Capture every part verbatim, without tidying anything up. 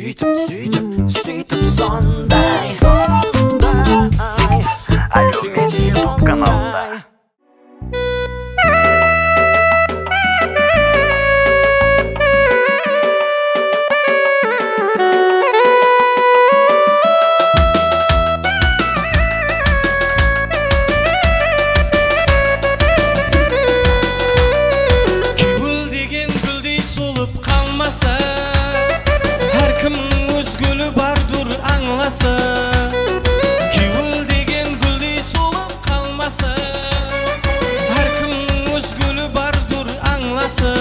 Sóytip, sóytip, sóytip sonday, sonday. Áliwmet YouTube kanalında. Kewil degen gúldey solıp qalmasa, hár kimniń óz gúli bardur ańlasa. Kewil degen gúldey solıp qalmasa, hár kimniń óz gúli bardur ańlasa.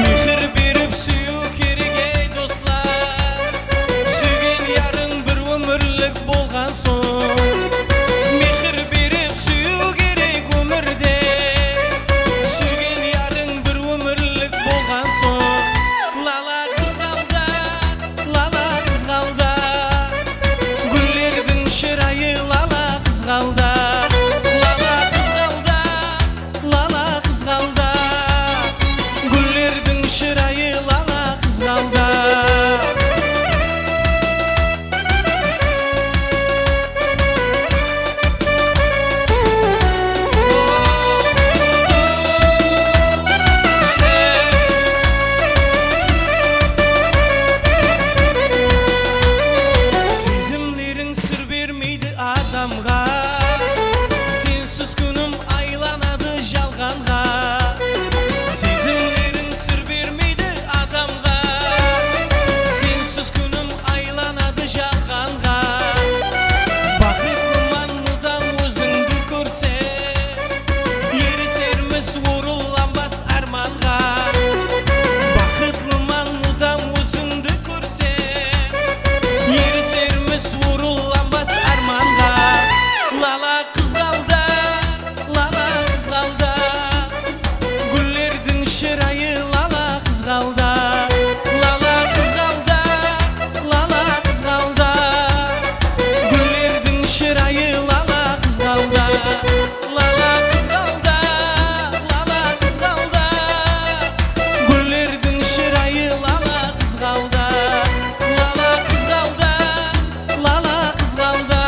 Mehir berip súyiw kerek, ey doslar. Súygen yarıń bir ómirlik bolǵan soń. Mehir berip súyiw kerek ómirde. Súygen yarıń bir ómirlik bolǵan soń. Lala qızǵalda, lala qızǵalda, gúllerdiń shırayı lala qızǵalda. Lala qızǵalda, lala qızǵalda, gúllerdiń shırayı lala qızǵalda. Sezimleriń sır bermeydi adamǵa. Sensiz kúnim aylanadı jalǵanǵa. Sezimleriń sır bermeydi adamǵa. Sensiz kúnim aylanadı jalǵanǵa. Baxıtlıman mudam ózińdi kórsem, erisermiz orınlanbas ármanǵa. Baxıtlıman mudam ózińdi kórsem, erisermiz orınlanbas ármanǵa. Lala qızǵalda, lala qızǵalda, gúllerdiń shırayı lala qızǵalda. Lala qızǵalda, lala qızǵalda, gúllerdiń shırayı lala qızǵalda. Lala qızǵalda, lala qızǵalda, gúllerdiń shırayı lala qızǵalda. Lala qızǵalda, lala qızǵalda,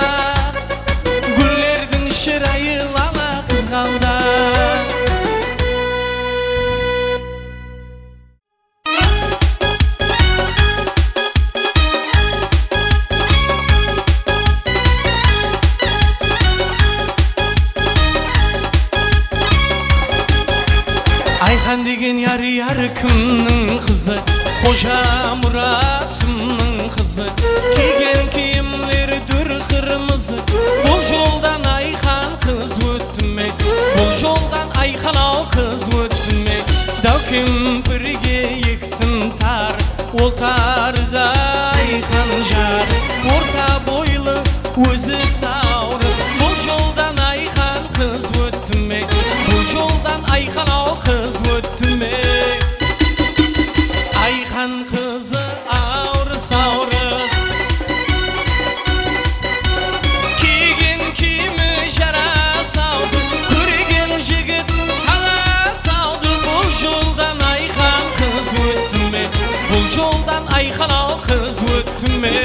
gúllerdiń shırayı lala qızǵalda. Ayxan degen yar, yar kimniń qızı? Xoja Murat sumnıń qızı. Kiygen kiyimleri dúr qırmızı. Bul joldan Ayxan qız ótti me? Bul joldan Ayxan-aw qız ótti me? Dáw kempirge ektim tar, ol tarǵa Ayxan jar. Orta boylı, ózi sawrı. Bul joldan Ayxan qız ótti me? Bul joldan Ayxan-aw qız ótti me? Ayxan qızı awrı-sawrı. Kiygen kiyimi jarasawdı, kórgen jigit talasawdı. Bul joldan Ayxan qız ótti me? Bul joldan Ayxan-aw qız ótti me?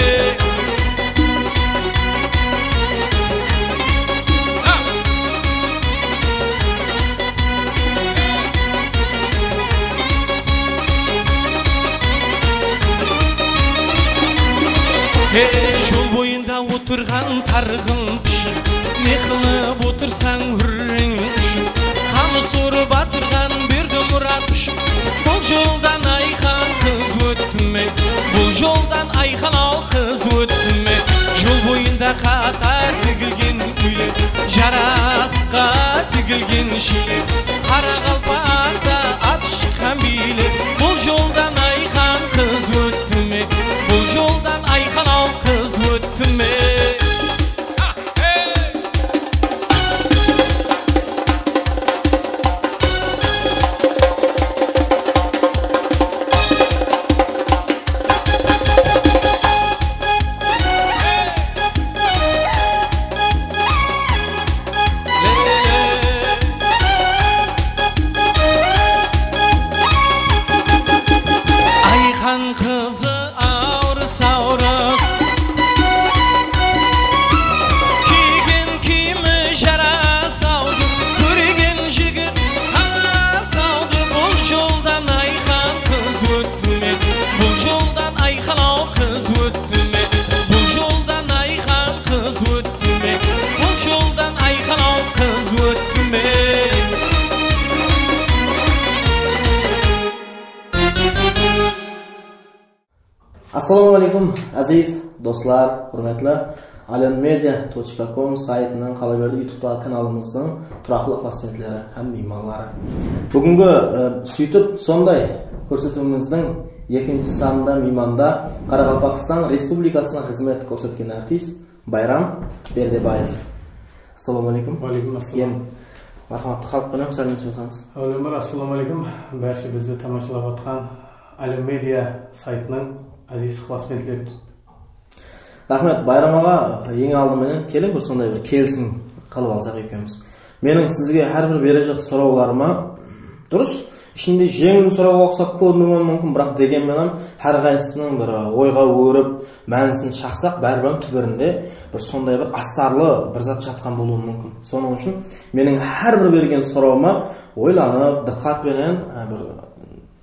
He, jol boyında otırǵan tarǵın pıshıq, ne qılıp otırsań húrreń ushıp, qamıs orıp atırǵan Berdimurat pıshıq. Bul joldan Ayxan qız ótti me? Bul joldan Ayxan-aw qız ótti me? Jol boyında qatar tigilgen úyler, jarasıqqa tigilgen shiyler, qaraqalpaqta at shıqqan biyler. Bul joldan Ayxan qız ótti me? Bul joldan Ayxan-aw qız ótti me? Ayxan qızı aw. Saurıs. Kiygen kiyimi jarasawdı, kórgen jigit qalasawdı. Bul joldan ayqan qız ótti me? Bul joldan ayqan-aw qız ótti me? Bul joldan ayqan qız ótti me? Bul joldan ayqan-aw qız ótti me? Assalawma aleykum, áziz doslar, húrmetli alemmedia tochka kom saytınıń, qalaberdi, YouTube'taǵı kanalımızdıń turaqlı ıqlasbentleri hám miymanları. Búgingi, e, súytip sonday kórsetiwimizdiń ekinshi sanında miymanda Qaraqalpaqstan Respublikasına xızmet kórsetken artist Bayram Perdebaev. Assalawma aleykum. Wa aleykum assalam. Endi marhamatlı xalıq penen sálemlesip alsańız. Áwelem bir assalawma aleykum. Bárshe bizdi tamashalap atqan Alim Media saytınıń áziz ıqlasbentleri. Raxmet, Bayram aǵa, eń aldı menen keliń bir sonday bir kelisim qılıp alsaq ekewimiz. Meniń sizge hár bir berejaq sorawlarıma, durıs, ishinde jeńil sorawǵa uqsap kóriniwi múmkin, biraq degen menen hár qaysısınıń bir oyǵa órip, mánisin shaqsaq, báribir túbirinde bir sonday bir asarlı bir zat jatqan bolıwı múmkin. Sonıń ushın meniń hár bir bergen sorawıma oylanıp, dıqqat penen, e, bir,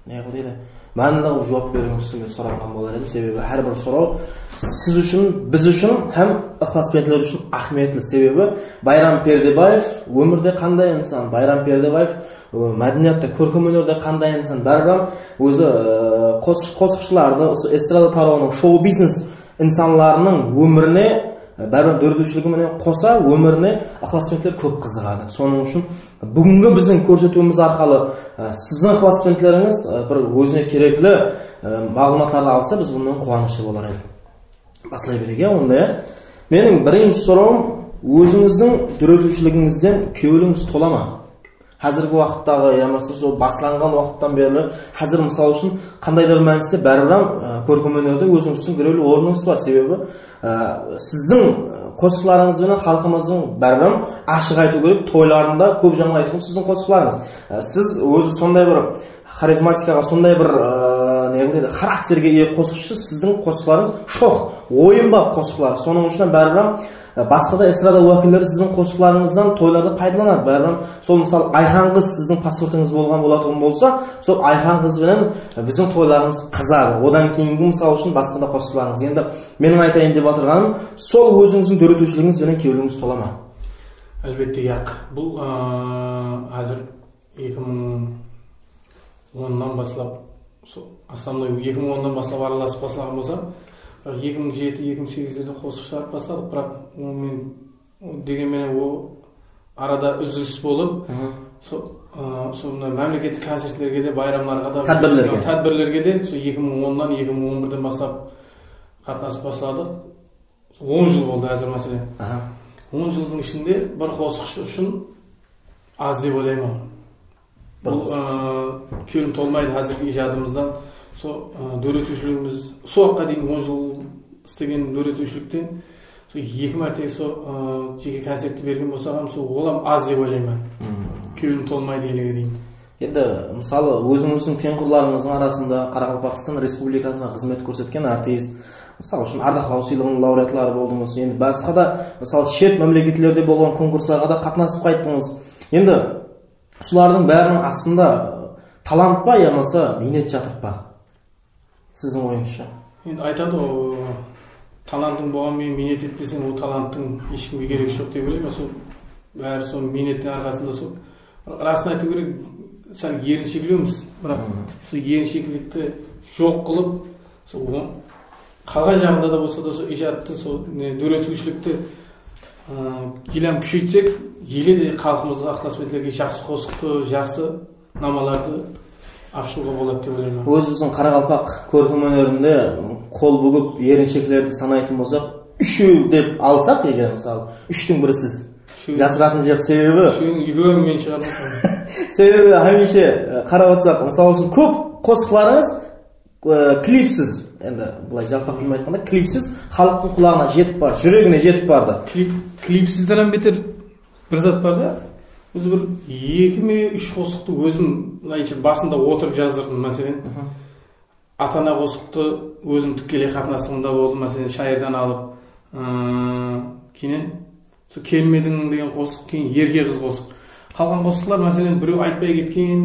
ne qıl deydi, mánili qılıp juwap beriwińizdi men soraǵan bolar edim. Sebebi hár bir soraw siz ushın, biz ushın hám ıqlasbentler ushın áhmiyetli. Sebebi Bayram Perdebaev ómirde qanday insan, Bayram Perdebaev, e, mádeniyatta, kórkem ónerde qanday insan, báribir ózi, e, qos-, qosıqshılardı, usı estrada tarawınıń, shou-biznes insanlarınıń ómirine, e, báribir dóretiwshiligi menen qosa ómirine ıqlasbentler kóp qızıǵadı. Sonıń ushın búgingi biziń kórsetiwimiz arqalı, e, siziń ıqlasbentlerińiz, e, bir ózine kerekli, e, maǵlıwmatlardı alsa, biz bunnan quwanıshlı bolar edik. Baslay bereyik, ya, onda, ya. Meniń birinshi sorawım, ózińizdiń dóretiwshiligińizden kewlińiz tola ma? Házirgi waqıttaǵı yamasa sol baslanǵan waqıttan berli, házir, mısal ushın, qanday da bir mániste báribir hám, e, kórkem ónerde ózińizdiń girewli ornıńız bar. Sebebi, e, siziń qosıqlarıńız benen xalqımızdıń báribir hám ashıq aytıw kerek, toylarında kóp jańlaytuǵın siziń qosıqlarıńız. E, siz ózi sonday bir xarizmatikaǵa, sonday bir, e, ne deydi, xarakterge iye qosıqshı, siziń qosıqlarıńız shoq, oyın bap qosıqlar. Sonıń ushın hám báribir hám, e, basqa da estrada wákilleri siziń qosıqlarıńızdan toylarda paydalanadı. Báribir hám sol, mısal, Ayxan qız siziń pasportıńız bolǵan bolatuǵın bolsa, sol Ayxan qız benen, e, biziń toylarımız qızadı. Odan keyingi, mısal ushın, basqa da qosıqlarıńız. Endi meniń aytayın dep atırǵanım, sol ózińizdiń dóretiwshiligińiz benen kewlińiz tola ma? Álbette, yaq. Bul, e, házir eki mıń onnan baslap, so-, основной eki mıń onnan baslap aralasıp baslaǵan bolsam, biraq eki mıń jeti, eki mıń segizlerde qosıq shıǵarıp basladıq, biraq onıń menen, o, degen menen o arada úzilis bolıp, sol, ı, sonda mámleketlik koncertlerge de, bayramlarǵa da, tádbirlerge, tádbirlerge de sol eki mıń onnan, eki mıń on birden baslap qatnasıp basladıq. On jıl boldı házir, máselen. On jıldıń ishinde bir qosıqshı ushın az dep oylayman. Bul, ı, kewlim tolmaydı házirgi ijadımızdan. Sol, ı, dóretiwshiligimiz, sol waqıtqa deyin on jıl islegen dóretiwshilikten sol eki márte sol, ı, jeke koncertti bergen bolsam hám, sol, ol hám az dep oylayman. Kewlim tolmaydı elege deyin. Endi, mısalı, ózińizdiń teńqurlarıńızdıń arasında Qaraqalpaqstan Respublikasına xızmet kórsetken artist, mısal ushın, Ardaqlaw sıylıǵınıń laureatları boldıńız. Endi basqa da, mısalı, shet mámleketlerde bolǵan konkurslarǵa da qatnasıp qayttıńız. Endi usılardıń báriniń astında talant pa yamasa miynet jatır pa? Siziń oyıńızsha? Endi aytadı ǵoy, talantıń bolǵan menen miynet etpeseń, ol talanttıń hesh kimge keregi joq dep oylayman. Sol bári sol miynettiń arqasında sol, rasın aytıw kerek, sál erinshekliwmiz. Biraq sol erinsheklikti joq qılıp, sol on-, qalǵan jaǵında da bolsa da, sol ijattı, sol, ne, dóretiwshilikti, ı, gilám kúsheytsek, ele de xalqımızǵa, ıqlasbentlerge jaqsı qosıqtı, jaqsı namalardı alıp shıǵıwǵa boladı dep oylayman. Ózimizdiń qaraqalpaq kórkem ónerinde qol búgip erinsheklerdi sanaytın bolsaq, úshew dep alsaq, eger, mısalı, úshtiń biri siz. Úshew. Jasıratın jeri sebebi? Úshewin úyge men shıǵardım. Sebebi hámiyshe, e, qarap otsaq, mısalı ushın, kóp qosıqlarıńız, e, klipsiz, endi, bılay jalpaq tilmen aytqanda, klipsiz xalıqtıń qulaǵına jetip bardı, júregine jetip bardı. Klip, klipsizden hám beter bir zat bar da, ózi bir eki me, úsh qosıqtı ózim, bılayınsha, basında otırıp jazdırdım, máselen. Ata-ana qosıqtı ózim tikkeley qatnasıǵımda boldı. Máselen, Shayırdan alıp, ıı, keyin Sol Kelmediń degen qosıq, keyin Erke qız qosıq. Qalǵan qosıqlar, máselen, birew aytpay ketken,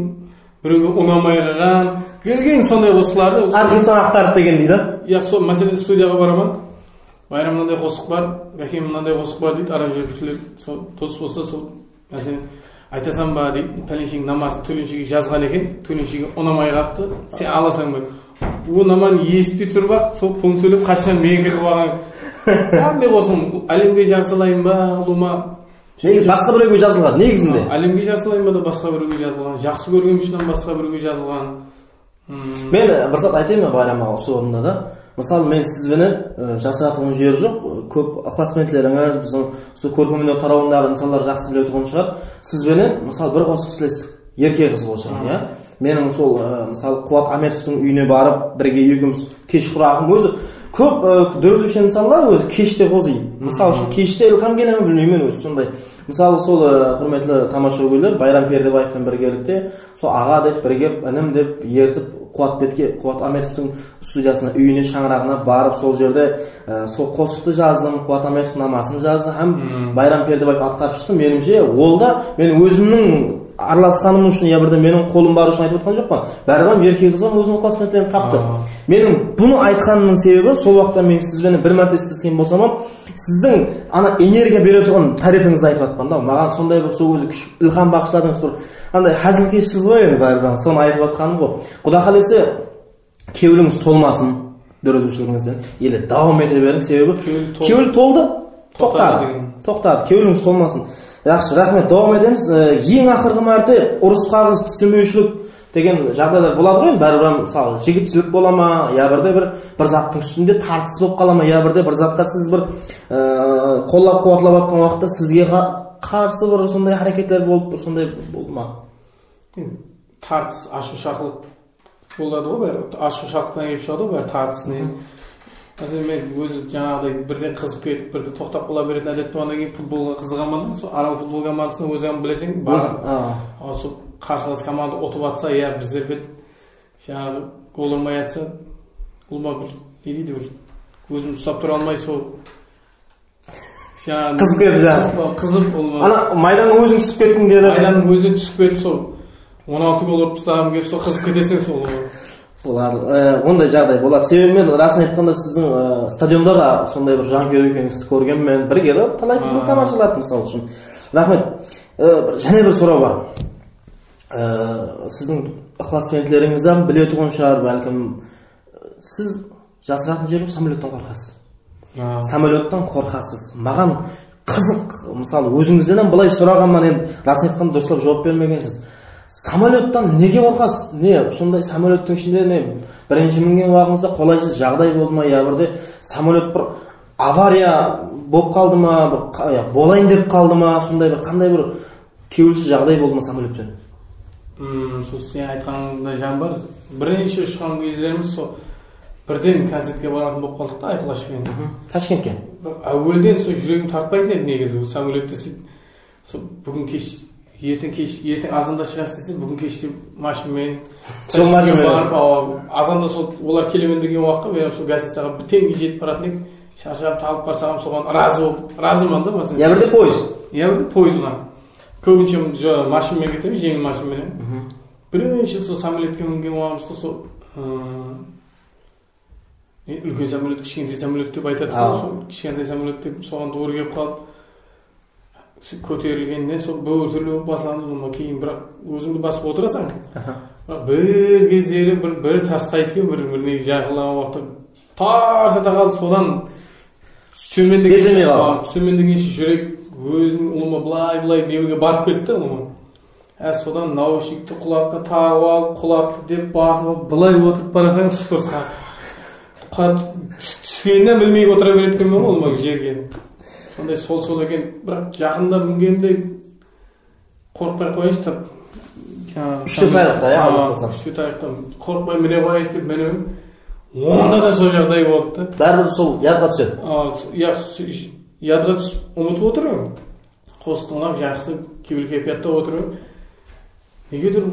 birewge unamay qalǵan, kelgen sonday qosıqlardı. Arxivten aqtarıp degendey da. Ya, sol, máselen, studiyaǵa baraman. Bayram, mınanday qosıq bar, Bákem, mınanday qosıq bar deydi, aranjировщиклер, sol, dos bolsa, sol, máselen, aytasań ba deydi, pálensheniń namasın tólenshege jazǵan eken, tólenshege unamay qalıptı, sen alasań ba? Unaman esitpey turıp-aq, sol pul tólep, qashan meniki qılıp alǵan. Hámme qosıǵım, Álemge jar salayın ba, ulıwma. Negizi basqa birewge jazılǵan, negizinde. Álemge jar salayın ba da basqa birewge jazılǵan, jaqsı kórgenim ushın basqa birewge jazılǵan. Hmm. Men, e, bir zat aytayın ba, Bayram aǵa, usı orında da. Mısalı, men siz benen, e, jasıratuǵın jeri joq, kóp ıqlasbentlerińiz, biziń usı kórkem óner tarawındaǵı insanlar jaqsı biletuǵın shıǵar. Siz benen, mısalı, bir qosıq islestik, Erke qız bolsa, ya. Meniń sol, e, mısalı, Quwat Ámetovtıń úyine barıp, birge ekewimiz kesh quraqım ózi. Kóp, e, dóretiwshi insanlar ózi keshte qozıydı. Mısal ushın, keshte ilham kele me, bilmeymen, ózi sonday. Mısalı, sol, e, húrmetli tamashagóyler, Bayram Perdebaev penen birgelikte, sol aǵa dep, birge, inim dep, ertip, Quwatbetke, Quwat Ámetovtıń studiyasına, úyine, shańaraǵına barıp, sol jerde, e, sol qosıqtı jazdım, Quwat Ámetov namasın jazdı hám Bayram Perdebaev atqarıp shıqtı. Menimshe, ol da men ózimniń aralasqanım ushın ya birde meniń qolım barı ushın aytıp atqan joqpan. Báribir Erke qız hám óziniń ıqlasbentlerin taptı. Meniń bunı aytqanımnıń sebebi, sol waqıtta men siz benen bir márte islesken bolsam hám, siziń ana energiya beretuǵın tárepińizdi aytıp atpan da. Maǵan sonday bir sol ózi kúsh, ilham baǵıshladıńız, bir anday házilkeshsiz ǵoy endi báribir, sonı aytıp atqanım ǵoy. Quda qálese, kewlińiz tolmasın dóretiwshiligińizden. Ele dawam ete beriń, sebebi kewil toldı, toqtadı. Toqtadı. Kewlińiz tolmasın. Yaqshı, raxmet, dawam etemiz. E, eń aqırǵı márte urıs-qaǵıs, túsinbewshilik degen jaǵdaylar boladı ǵoy, endi báribir, mısalı, jigitshilik bola ma, ya birde bir, bir zattıń ústinde tartıs bolıp qala ma, ya birde bir zatqa siz bir, e, qollap-quwatlap atqan waqıtta sizge qa-, qarsı bir sonday háreketler bolıp, bir sonday boldı ma? Tartıs, ashıwshaqlıq boladı ǵoy, bári ashıwshaqlıqtan kelip shıǵadı ǵoy, bári tartıs ne. Máselen, men ózi jańaǵıday birden qızıp ketip, birde toqtap qala beretin ádet bolǵannan keyin futbolǵa qızıǵaman da, sol Aral futbol komandasına óziń bileseń, barıp, a, sol qarsılas komanda utıp atsa, ya bizler bet jańaǵı gol urmay atsa, ulıwma bir, ne deydi, bir ózimdi uslap tura almay, sol Jańa qızıp ketip, jańa. Qızıp, qızıp, ol ana maydanǵa óziń túsip ketkiń keledi. Maydanǵa óziń túsip ketip, sol on altı gol urıp taslaǵıń kelip, sol qızıp keteseń, sol. Boladı. E, onday jaǵday boladı. Sebebi men, rasın aytqanda, siziń, e, stadionda da sonday bir jankúyer ekenińizdi kórgenmen. Birge de talay futbol tamashaladıń, mısal ushın. Raxmet. E, bir, jáne bir soraw bar. E, siziń ıqlasbentlerińiz hám biletuǵın shıǵar, bálkim, siz Jasıratın jeri joq, samolyottan qorqasız. Samolyottan qorqasız. Maǵan qızıq, mısalı, ózińizden hám bılay soraǵanman, endi, rasın aytqanda, durıslap juwap bermegensiz. Samolyottan nege qorqasız? Ne, sonday samolyottıń ishinde ne, birinshi mingen waǵıńızda qolaysız jaǵday boldı ma, ya birde samolyot bir avariya bolıp qaldı ma, bir qa-, ya, bolayın dep qaldı ma, sonday bir qanday bir Kewilsiz jaǵday boldı ma samolyot penen? Hmm, sol sen aytqanıńda jan bar. Birinshi ushqan gezlerimiz sol birden koncertke baratın bolıp qaldıq ta, Ayplash penen. Tashkentke. Biraq áwelden sol júregim tartpaytın edi negizi, bul samolyot dese, sol búgin kesh, erteń kesh, erteń azanda shıǵasız dese, búgin keshte mashina menen Tashkentke barıp, awa, azanda sol olar kelemen degen waqıtqa men sol gostinicaǵa bir teńge jetip baratın edik. Sharshap, talıp barsam, soǵan razı bolıp, razıman da, máselen. Ya birde poezd. Ya birde poezdǵa. Kóbinshe jo-, mashina menen ketemen, jeńil mashina menen. Birinshi sol samolyotke mingen waǵımızda sol, ıı, e, úlken samolyot, kishkentay samolyot dep aytadı ǵoy, sol kishkentay samolyot dep soǵan tuwrı kelip qalıp, kóterilgeninen sol bir túrli bolıp baslandı, onnan keyin biraq ózińdi basıp otırasań. Biraq bir gezleri bir, bir tastaydı eken, bir-birine jaqınlaǵan waqıtta tars ete qaldı, sodan túsemen degenshe júrek óziniń ulıwma bılay-bılay newge barıp keldi da, ulıwma. Há, sodan naushnikti qulaqqa taǵıp alıp, qulaqtı dep basıp alıp, bılay otırıp barasań, suturısqa. Qat-, tús-, túskeninen bilmey otıra beredi ekenmen ǵoy, ulıwma, jerge. Sonday sol-sol eken, biraq jaqında mingenimde qorqpay qoyayınshı, tap. Jańa, úshte tayaqta, ya, azaspasam. Úshte tayaqta qorqpay mine qoyayıq dep minemen. Onda da sol jaǵday boldı da. Báribir sol yadqa túsedi. A, s-, ya, s-, yadqa túsip, umıtıp otırman. Qosıq tıńlap, jaqsı, kewil keypiyatta otırıp, negedur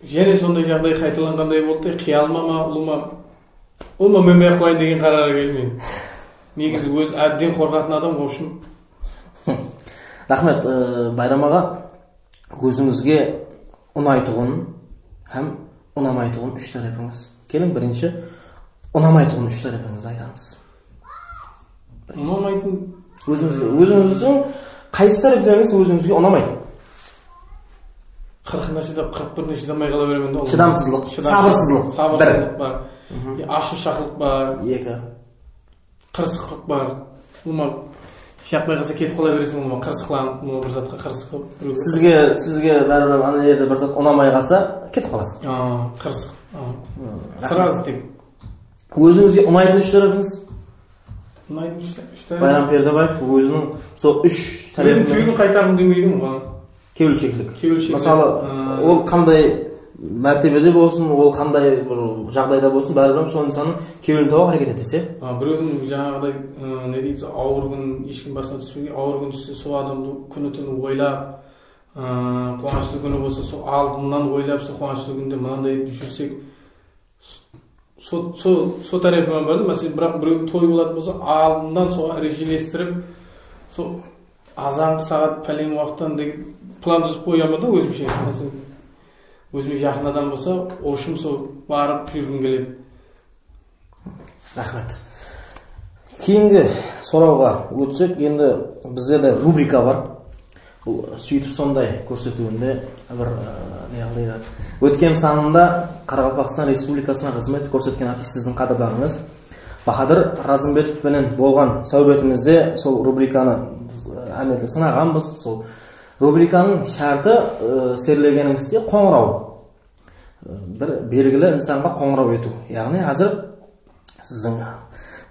Jáne sonday jaǵday qaytalanǵanday boldı da, qıyalıma ma, ulıwma, ulıwma men qoyayın degen qararǵa keldim men. Negizi ózi ábden qorqatın adam, в общем. Raxmet, ı, Bayram aǵa, ózińizge unaytuǵın hám unamaytuǵın úsh tárepińiz. Keliń, birinshi unamaytuǵın úsh tárepińizdi aytańız. Unamaytın. Ózińizge, ózińizdiń qaysı tárepterińiz ózińizge unamaydı? Qırqına shıdap, qırq birine shıdamay qala beremen de, ol. Shıdamsızlıq, shıdamsızlıq, sabırsızlıq. Sabırsızlıq bar. Mhm. Ya, ashıwshaqlıq bar. Eki. Qırsıqlıq bar. Ulıwma, shıdamay qalsa ketip qala bereseń, ulıwma, qırsıqlanıp, ulıwma, bir zatqa qırsıqıp, birewge. Sizge, sizge báribir ana jerde bir zat unamay qalsa, ketip qalasız. Aa, qırsıq. Aa. Hmm, srazı tek. Ózińizge unaytın úsh tárepińiz? Unaytın úsh, úsh tárep. Bayram Perdebaev óziniń sol úsh tárepin. Kewlin qaytardım demeydim oǵan. Kewilsheklik. Kewilsheklik. Mısalı, ol qanday mártebede bolsın, ol qanday bir jaǵdayda bolsın, báribir sol insannıń kewlin tabıwǵa háreket etesiz, ya? A, birewdiń jańaǵıday, ı, ne deydi, awır kún, hesh kim basına túspegen, awır kún tússe, sol adamdı kúni-túni oylap, ı, quwanıshlı kúni bolsa, sol aldınnan oylap, sol quwanıshlı kúnde mınanday etip júrsek, Sol, sol, sol tárepi menen bar da, máselen, biraq birewdiń toyı bolatın bolsa, aldınnan soǵan rejelestirip, sol azanǵı saat pálen waqıttan degen plan dúzip qoyaman da ózimshe. Máselen, ózime jaqın adam bolsa, в общем, sol barıp júrgim keledi. Raxmet. Keyingi sorawǵa ótsek, endi bizlerde rubrika bar. Bul Súytip sonday kórsetiwinde bir, e, ne qılaydı? Ótken sanında Qaraqalpaqstan Respublikasına xızmet kórsetken artist, siziń qádirdanıńız Bahadır Razımbetov penen bolǵan sáwbetimizde sol rubrikanı, e, ámelde sınaǵanbız. Sol rubrikanıń shárti, e, serlegenińizde qońıraw. Bir belgili insanǵa qońıraw etiw. Yaǵnıy, házir siziń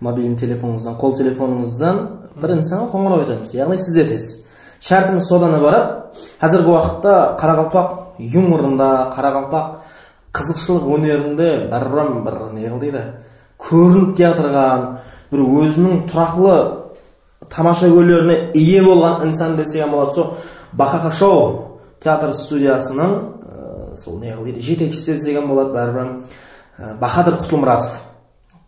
mobilniy telefonıńızdan, qol telefonıńızdan bir insanǵa qońıraw etemiz. Yaǵnıy, siz etesiz. Shártimiz sodan ibarat. Házirgi waqıtta qaraqalpaq yumorında, qaraqalpaq qızıqshılıq ónerinde bir, bir, ne qıl deydi, kórinip kiyatırǵan, bir óziniń turaqlı tamashagóylerine iye bolǵan insan desek hám boladı. Sol Baxaqa Show teatr studiyasınıń, e, sol, ne qıl deydi, jetekshisi desek hám boladı, báribir hám, e, Bahadır Qutlımuratov.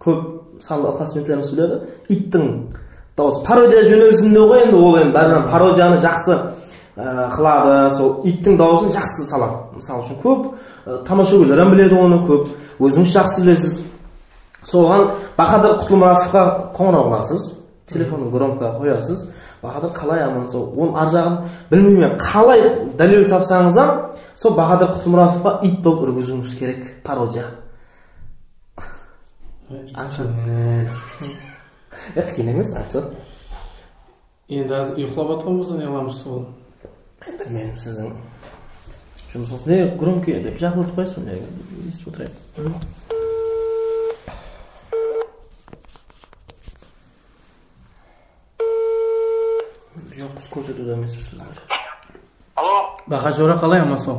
Kóp sanlı ıqlasbentlerimiz biledi. Iyttiń dawısı. Parodiya jónelisinde ǵoy endi, ol endi báribir hám parodiyanı jaqsı, e, qıladı. Sol iyttiń dawısın jaqsı saladı. Mısal ushın, kóp, e, tamashagóyler hám biledi onı, kóp. Ózińiz jaqsı bilesiz. Soǵan Bahadır Qutlımuratovqa qońıraw qılasız. Telefonın gromkoǵa qoyasız. Bahadır qalay aman sol, onıń arjaǵın bilmeymen. Qalay dálil tapsańız hám, sol Bahadır Qutlımuratovqa iyt bolıp úrgiziwińiz kerek, parodiya. Ańsat. E, qıyın emes, ańsat. Endi házir uyıqlap atqan bolsa ne qılamız, ol? Bilmeymen, siziń jumısıńız. Ne, громкий dep jaqınlatıp qoyasız ba, ne, esitip otırayın. Joq, biz kórsetiwde emespiz bizler. Alo. Baqa jora, qalay, amansań?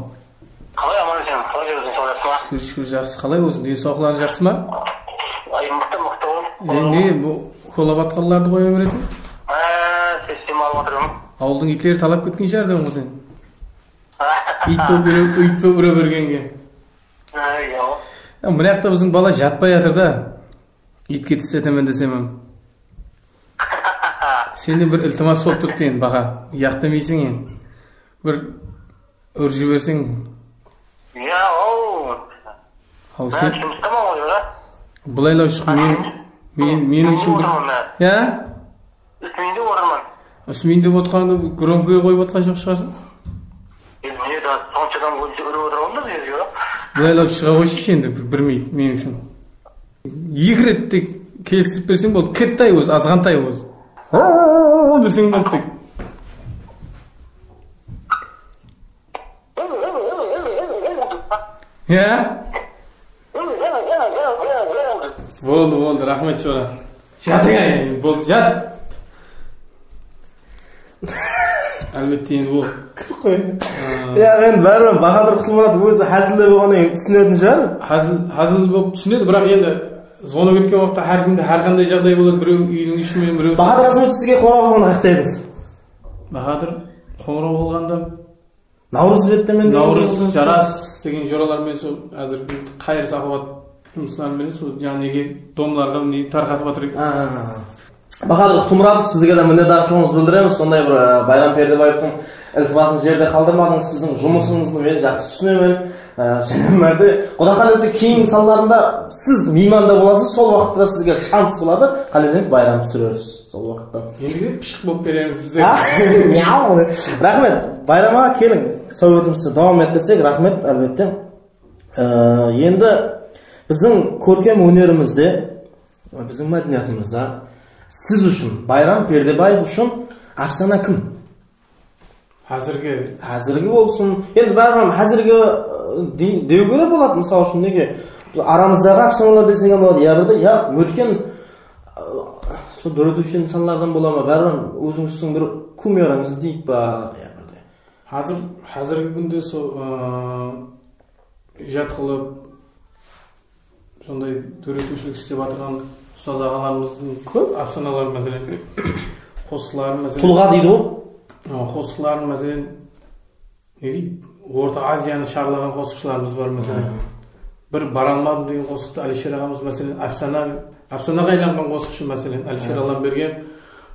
Qalay, aman esen? Qalay júrseń, sawlap ma? Shúkir, shúkir, jaqsı. Qalay óziń? Densawlıqlarıń jaqsı ma? Ay, mıqtı, mıqtı ol. E, ne, bu uxlap atqanlardı qoya bereseń? Á, seskem alıp atırman. Awıldıń iytleri talap ketken shıǵar dep sen. Iyt bolıp úre, iyt bolıp úre bergenge. Á, ya. Ya, mına jaqta biziń bala jatpay atır da. Iytke tisletemen desem hám. Senden bir iltimas bolıp turıptı endi, Baqa. Uyaq demeyseń endi. Bir úrip jiberseń. Ya, aw. Aw, sen jumıstaman ǵoy, brat. Bılaylaw shıq, men, men, meniń ushın bir, ya? Úsmeyin dep otırman. Úsmeyin dep otqandı gromkoy qoyıp otqan joq shıǵarsıń? Endi mine, da, sonshadan úrip otırman da, bu jerge. Bılaylaw shıǵa qoyshıshı endi, bir, bir minut, men ushın. Eki ret tek kelistirip berseń boldı. Kittay ózi, azǵantay ózi. Deseń boldı tek. Ya? Boldı, boldı, raxmet, jora. Jatıń, ay, boldı, jat. Álbette, endi ol. Kúlip qoyayın. Ya, endi báribir Bahadır Qutlımurat ózi házillep bolǵannan keyin túsinetin shıǵar. Házil, házil bolıp túsinedi, biraq endi zvonok etken waqıtta hár kimde hár qanday jaǵday boladı, birew úyiniń ishi menen, birew. Bahadır Azmetov sizge qońıraw qılǵanda qayaqta edińiz? Bahadır qońıraw qılǵanda Nawrız bette men Nawrız, Jaras, Islegen joralar menen sol házir biz qayır-saqawat jumısları menen sol janegi domlarǵa ne tarqatıp atırıq. Á, Bahadır Qutımıratov, sizge de minnetdarshılıǵımızdı bildiremiz. Sonday bir, e, Bayram Perdebaevtıń iltimasın jerde qaldırmadıńız. Siziń jumısıńızdı men jaqsı túsinemen. E, jáne bir márte, Quda qálese, keyingi sanlarında siz miymanda bolasız, sol waqıtta sizge shans boladı. Qáleseńiz, Bayram túsirersiz sol waqıtta. Endi pıshıq bolıp beremiz biz. Á, miyaw. Raxmet. Bayram aǵa, keliń, sáwbetimizdi dawam ettirsek, raxmet, álbette. E, endi biziń kórkem ónerimizde, biziń mádeniyatımızda siz ushın, Bayram Perdebaev ushın ápsana kim? Házirgi. Házirgi bolsın. Endi báribir házirgi, ı, de-, dewge de boladı, mısal ushın, nege? Aramızdaǵı ápsanalar desek hám boladı. Ya birde, ya ótken, ı, sol dóretiwshi insanlardan bola ma? Báribir ózińizdiń bir kumirińiz deyik pa? Ya birde. Házir, házirgi kúnde sol, ı, ijat qılıp, sonday dóretiwshilik islep atırǵan ustaz aǵalarımızdıń kóp ápsanaları, máselen, qosıqları, máselen. Tulǵa deydi ǵoy. A, qosıqların, máselen, ne deydi, Orta Aziyanı sharlaǵan qosıqshılarımız bar, máselen. Bir Bara almadım degen qosıqtı Alisher aǵamız, máselen, ápsana, ápsanaǵa aylanǵan qosıqshı, máselen, Alisher Allambergen.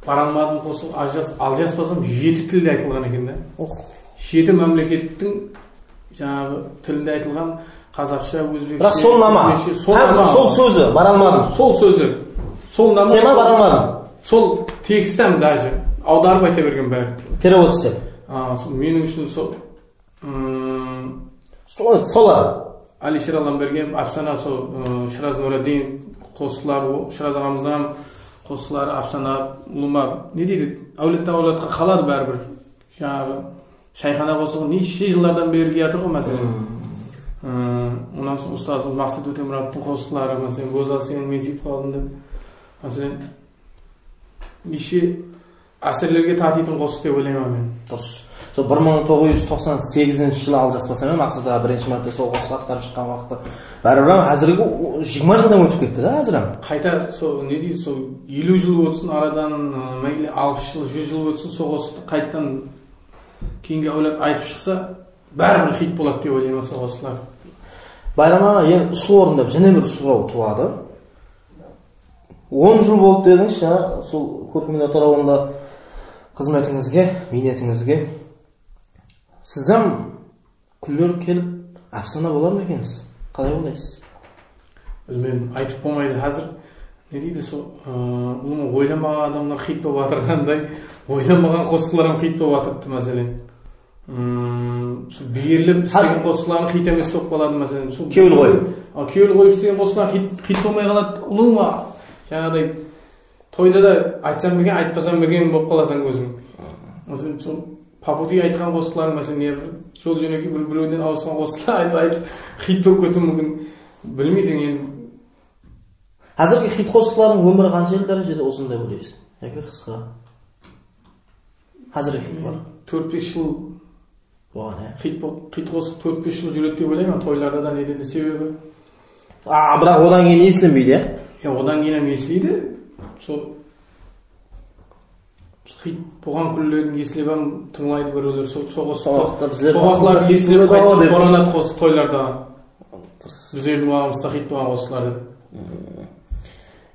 Bara almadım qosıǵı, aljas-, aljaspasam, jeti tilde aytılǵan eken da. Oh. Jeti mámlekettiń jańaǵı tilinde aytılǵan, qazaqsha, ózbekshe, túrkmenshe, sol nama. Sol sózi, bara almadım. Sol sózi. Sol nama. Tema bara almadım. Sol tekst hám, daje awdarıp ayta bergen bári. Perevod islep. A, sol meniń ushın sol, ım, sol, solar. Alisher Allambergen, ápsana, sol, ı, Shıraz Nuraddin qosıqları, o, Shıraz aǵamızdıń hám qosıqları, ápsana, ulıwma, ne deydi, áwladtan áwladqa qaladı báribir. Jańaǵı Shayxana qosıǵı neshe jıllardan beri kiyatır ǵoy, máselen. Onnan soń ustazımız Maqset Ótemuratovtıń qosıqları, máselen, Gózzal, seni men súyip qaldım dep. Máselen, neshe ásirlerge tatıytuǵın qosıq dep oylayman men. Durıs. Sol bir mıń toǵız júz toqsan segizinshi jılı aljaspasam, Maqset aǵa birinshi márte sol qosıq atqarıp shıqqan waqıtta. Báribir hám házirgi o-, jigirma jıldan ótip ketti da házir hám. Qayta sol, ne deydi, sol eliw jıl ótsin aradan, ı, meyli alpıs jıl, júz jıl ótsin, sol qosıqtı qaytadan keyingi áwlad aytıp shıqsa, báribir xit boladı dep oylayman sol qosıqlar. Bayram aǵa, endi usı orında jáne bir soraw tuwadı. On jıl boldı dedińiz, jańa sol kórkem óner tarawında xızmetińizge, miynetińizge. Siz hám kúnler kelip, ápsana bolar ma ekensiz? Qalay oylaysız? Bilmeymen, aytıp bolmaydı házir. Ne deydi, sol, ıı, ulıwma oylamaǵan adamlar xit bolıp atırǵanday, oylamaǵan qosıqlar hám xit bolıp atırıptı, máselen. Im, sol berilip islegen qosıqlarıń xit emes bolıp qaladı, máselen. Sol kewil qoyıp. A, kewil qoyıp islegen qosıqlar xit, xit bolmay qaladı. Ulıwma, jańaǵıday, toyda da aytsam birgen, aytpasam birgen bolıp qalasań óziń. Máselen, sol Paputi aytqan qosıqlar, máselen, ne bir jol-jónekey bir-birewinen awısqan qosıqlar aytıp, aytıp, xit bolıp ketiwi múmkin. Bilmeyseń endi. Házirgi xit qosıqlardıń ómiri qanshelli dárejede uzın dep oylaysız? Yaki qısqa? Házirgi xitler. Tórt-bes jıl bolǵan, ya? Xit bo-, xit qosıq tórt-bes jıl júredi dep oylayman, toylarda da, nede de, sebebi. A, biraq odan keyin eslenbeydi, ya? Ya, odan keyin hám esleydi. Sol xit bolǵan kúnlerin eslep hám tıńlaydı birewler. Sol, sol qosıqtı, sol waqıtlarda bizler sol waqıtlarda eslep qayta soranadı qosıq toylarda. Bizlerdiń waqtımızda xit bolǵan qosıqlar dep.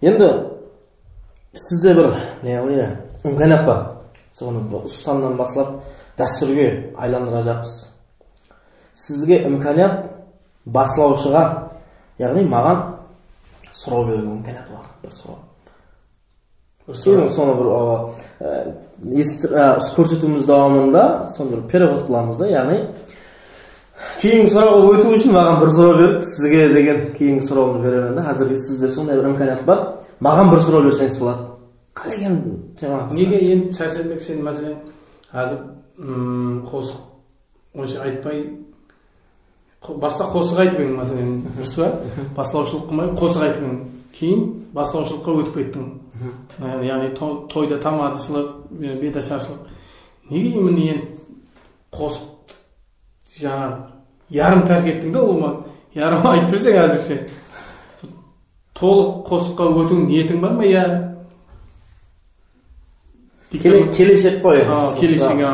Endi sizde bir, ne qılayın, imkaniyat bar. Sonı usı sannan baslap dástúrge aylandırajaqpız. Sizge imkaniyat baslawshıǵa, yaǵnıy maǵan soraw beriw imkaniyatı bar. Bir soraw. Keliń, sonı bir, a, e, esitip, e, usı kórsetiwimiz dawamında sonı bir perevod qılamız da, yaǵnıy keyingi sorawǵa ótiw ushın maǵan bir soraw berip, sizge degen keyingi sorawımdı beremen da. Házirgi sizde sonday bir imkaniyat bar. Maǵan bir soraw berseńiz boladı. Qálegen temańızdı. Nege endi sársenbek sen, máselen, házir, mm, qosıq onsha aytpay, qo-, basta qosıq aytıp ediń, máselen, durıs pa? Baslawshılıq qılmay qosıq aytıp ediń. Keyin baslawshılıqqa ótip kettiń. Yaǵnıy, yaǵnıy to-, toyda tamadısılıq, e, betasharshılıq. Nege именно endi qosıq jańa yarım tárk ettiń da, ulıwma. Yarım aytıp berseń házirshe. Tolıq qosıqqa ótiw niyetiń bar ma, ya? Kele-, keleshek qoy endi. A, siz keleshek, a.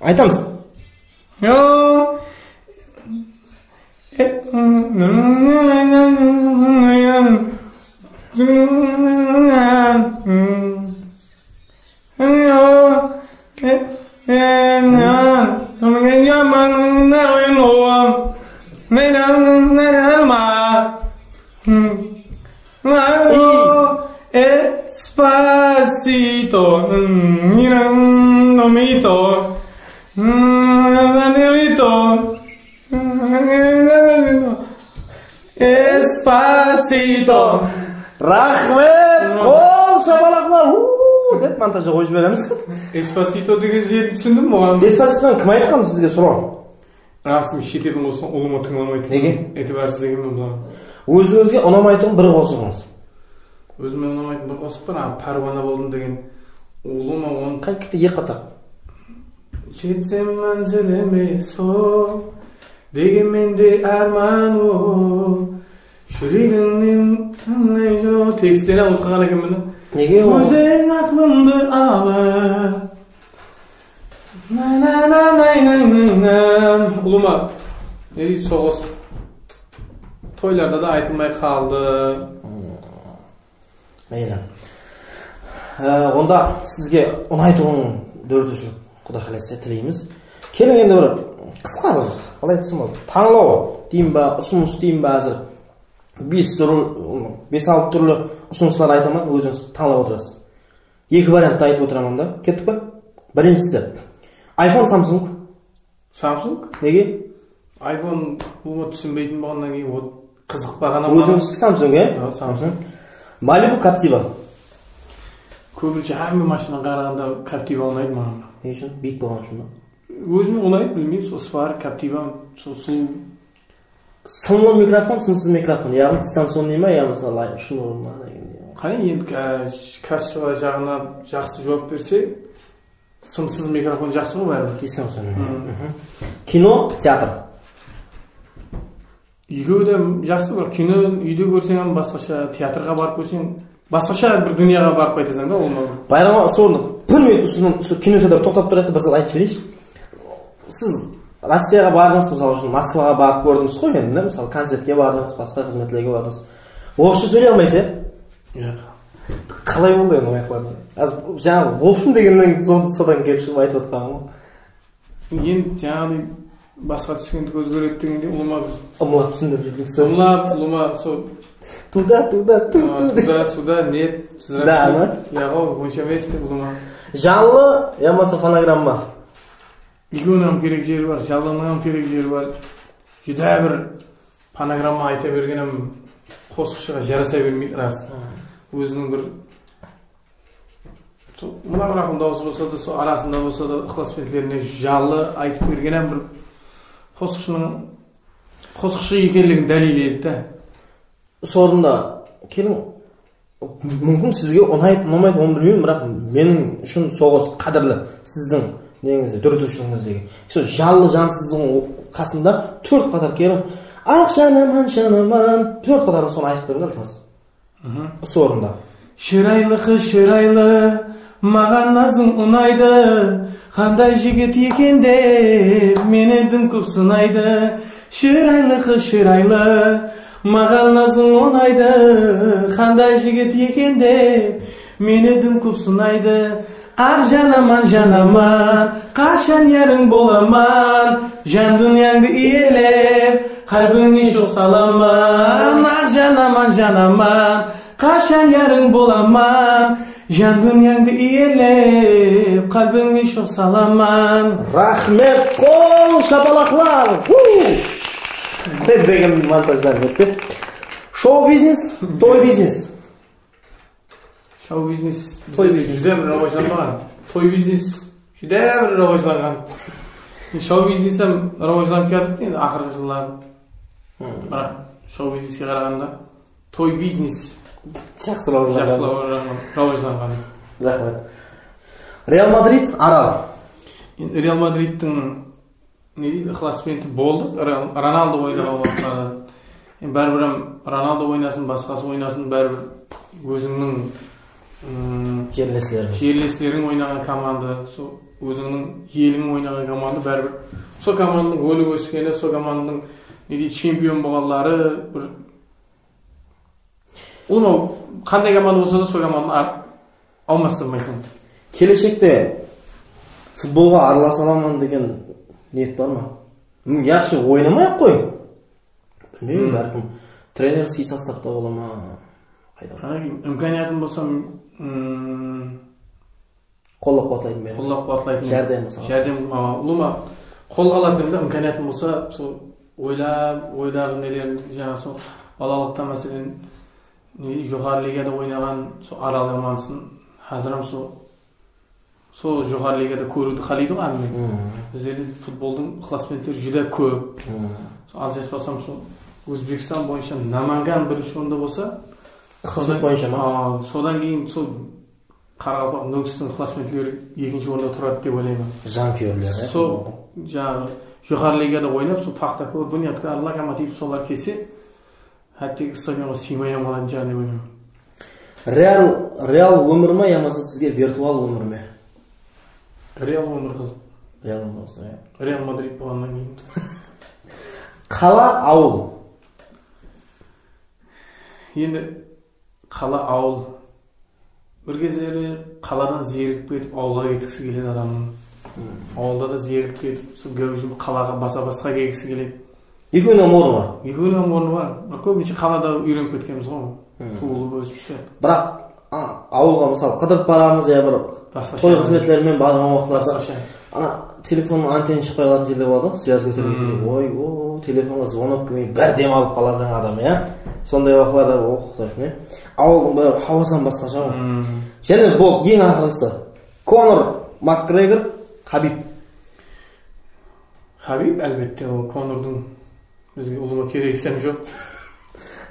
Aytamız. Espacito, mm, mito, mm, Espacito. Raxmet, qol shapalaqlar. Uu dep montajǵa qoyıp jiberemiz. Espacito degen jerin túsindim buǵan. Espacito kim aytqan sizge soraw? Rasım, shet eldiń qosıqların ulıwma tıńlamaydı. Nege? Itibarsız ekenmen bularǵa. Ózińizge unamaytuǵın bir qosıǵıńız. Ózime unamaytın bir qosıq bar, a, Párwana boldım degen ulıwma onı. Qánketi eki qataq. Jetsem mánzilime sol, degen mende árman ol. Júregińnen tanlay jol. Tekstlerin umıtıp qalǵan ekenmen da. Nege ol? Óziń aqlımdı alıp. Na, na, na, nay, nay, nay, na. Ulıwma, ne deydi, soǵıs toylarda da aytılmay qaldı. Mayli. Á, onda sizge unaytuǵın dóretiwshilik, Quda qálese, tileymiz. Keliń, endi bir qısqa bir, qalay aytsam boladı, tańlaw deyin ba, usınıs deyin ba, házir bes túr-, bes-altı túrli usınıslardı aytaman, ózińiz tańlap otırasız. Eki varianttı aytıp otıraman da. Kettik pa? Birinshisi. iPhone, Samsung. Samsung? Nege? iPhone ulıwma túsinbeytin bolǵannan keyin, ot, qızıqpaǵan. Ózińizdiki Samsung, e? Ha, Samsung. Mhm. Malibu, Captiva. Kóbinshe hámme mashinaǵa qaraǵanda Captiva unaydı maǵan. Ne ushın? Biyik bolǵanı ushın ba? Ózime unaydı, bilmeymen, sol Spark, Captiva, sol sulıw. Sımlı mikrofon, sımsız mikrofon. Yaǵnıy, distancionnıy ma, ya, mısalı, shın orın ma, degende. Qáne, endi, á, káshiba jaǵına jaqsı juwap berse, sımsız mikrofon jaqsı ǵoy báribir. Distancionnıy. Mhm. Kino, teatr. Ekewi de jaqsı, biraq kino úyde kórseń hám basqasha, teatrǵa barıp kórseń basqasha bir dúnyaǵa barıp qaytasań da, ol ma. Bayram aǵa, usı orında bir minut usınan, usı kino teatr toqtap turadı, bir zat aytıp jibereyinshi. Siz Rossiyaǵa bardıńız, mısal ushın, Moskvaǵa barıp kórdińiz ǵoy endi, mısalı, koncertke bardıńız, basqa xızmetlerge bardıńız. Orıssha sóyley almaysız, ya? Yaq. Qalay boldı endi, oyaqlarda? Az, jańa, в общем degennen, so-, sodan kelip shıǵıp aytıp atqanım ǵoy. Endi, jańaǵıday, basqa túskende kóz kóredi degendey, ulıwma bir ımlap túsindirip júrdińiz, sol. Imlap, ulıwma, sol. Туда, туда, ту, а, туда. Туда, сюда, нет, здравствуйте. Да, ma? Yaǵo, onsha emes dep, ulıwma. Janlı yamasa fonogramma? Ekewiniń hám kerek jeri bar, janlınıń hám kerek jeri bar. Júdá bir fonogramma ayta bergen hám qosıqshıǵa jarasa bermeydi, ras. Ha. Óziniń bir, sol, mına bir aqım dawısı bolsa da, sol arasında bolsa da, ıqlasbentlerine janlı aytıp bergen hám bir qosıqshınıń qosıqshı ekenligin dálilleydi da. Usı orında, keliń, múmkin, sizge unaydı, unamaydı, onı bilmeymen, biraq meniń ushın soǵıs qádirli, sizdiń neńizde, dóretiwshiligińizdegi. Sol janlı, jansızdıń qasında tórt qatar, keliń, aq janaman, janaman, tórt qatarın, sonı aytıp beriń, iltimas. Usı orında. Shıraylı qız, shıraylı, maǵan nazıń unaydı. Qanday jigit eken dep, meni dım kóp sınaydı. Shıraylı qız, shıraylı, maǵan nazıń unaydı. Qanday jigit eken dep, meni dım kóp sınaydı. Aq janaman, janaman, qashan yarıń bolaman. Jan dúnyańdı iyelep, qálbińe shoq salaman. Aq janaman, janaman, qashan yarıń bolaman. Jan dúnyańdı iyelep, qálbińe shoq salaman. Raxmet, qol shapalaqlar! Hu! Degen montajlar, elbette. Shou-biznes, toy-biznes. Shou-biznes bizde júdá bir rawajlanbaǵan. Toy-biznes júdá bir rawajlanǵan. Shou-biznes hám rawajlanıp kiyatırıptı endi aqırǵı jılları. Biraq shou-bizneske qaraǵanda toy-biznes jaqsı rawajlanǵan. Jaqsı rawajlanǵan, rawajlanǵan. Raxmet. Real Madrid, Aral. Endi Real Madridtiń ne deydi, ıqlasbenti boldı. Ro-, Ronaldo oynaǵan waqıtlarda. Endi báribir hám Ronaldo oynasın, basqası oynasın, báribir Ózińniń, ım, jerlesleriń oynaǵan komanda, sol ózińniń eliń oynaǵan komanda báribir. Sol komandanıń ónip óskeni, sol komandanıń, ne deydi, chempion bolǵanları bir ulıwma qanday komanda bolsa da, sol komandanı ar-, almastırmaysań. Keleshekte futbolǵa aralasa alaman degen niyet bar ma? Yaqshı oynamay-aq qoy. Bilmeymen, bálkim trenerskiy sostavta bola ma? Qayda? Qanday imkaniyatım bolsa, ım, qollap-quwatlaytın beremiz. Qollap-quwatlaytın. Járdem, mısalı. Járdem, a, ulıwma qolǵa alatın da, imkaniyatım bolsa, sol oylap, oydaǵı nelerin, jańa sol balalıqta, máselen, ne, joqarı ligada oynaǵan sol Aral Yamansın, házir hám sol, sol joqarı ligada kóriwdi qáleydi ǵoy hámme. Bizlerde futboldıń ıqlasbentleri júdá kóp. Sol, aljaspasam, sol Ózbekstan boyınsha Namangan birinshi orında bolsa, ıqlasbent boyınsha ma? A, sodan keyin sol Qaraqalpaq Nókistiń ıqlasbentleri ekinshi orında turadı dep oylayman. Jankúyerler, ya? Sol, jańaǵı, joqarı ligada oynap, sol Paxtakor, Bunyodkor, Lokomotiv solar kelse, hátteki stadionǵa sıymay hám qalatın shıǵar dep oylayman. Real, real ómir ma yamasa sizge virtual ómir me? Real ómir qızıq. Real ómir qızıq, ya. Real Madrid bolǵannan keyin. Qala, awıl? Endi qala, awıl. Bir gezleri qaladan zerigip ketip, awılǵa ketgisi keledi adamnıń. Awılda da zerigip ketip, sol gáwjim qalaǵa basa-basqa kelgisi keledi. Ekewiniń hám ornı bar. Ekewiniń hám ornı bar. Biraq kóbinshe qalada úyrenip ketkenbiz ǵoy. Tuwılıp ósip. Biraq, a, awılǵa, mısalı, qıdırıp baramız ya bir toy xızmetleri menen barǵan waqıtlarda. Basqasha. Ana, telefonnıń antenası shıqpay qalatın jerler boladı ǵoy, svyaz kótermeydi. Oy, o, telefonǵa zvonok kelmey, bir dem alıp qalasań adam, ya. Sonday waqıtlarda, oh, ne? Awıldıń bári, hawası hám basqasha ǵoy. Jáne bul eń aqırǵısı. Konor Makgregor, Habib. Habib, álbette, ol Konordıń bizge ulıwma keregi hám joq.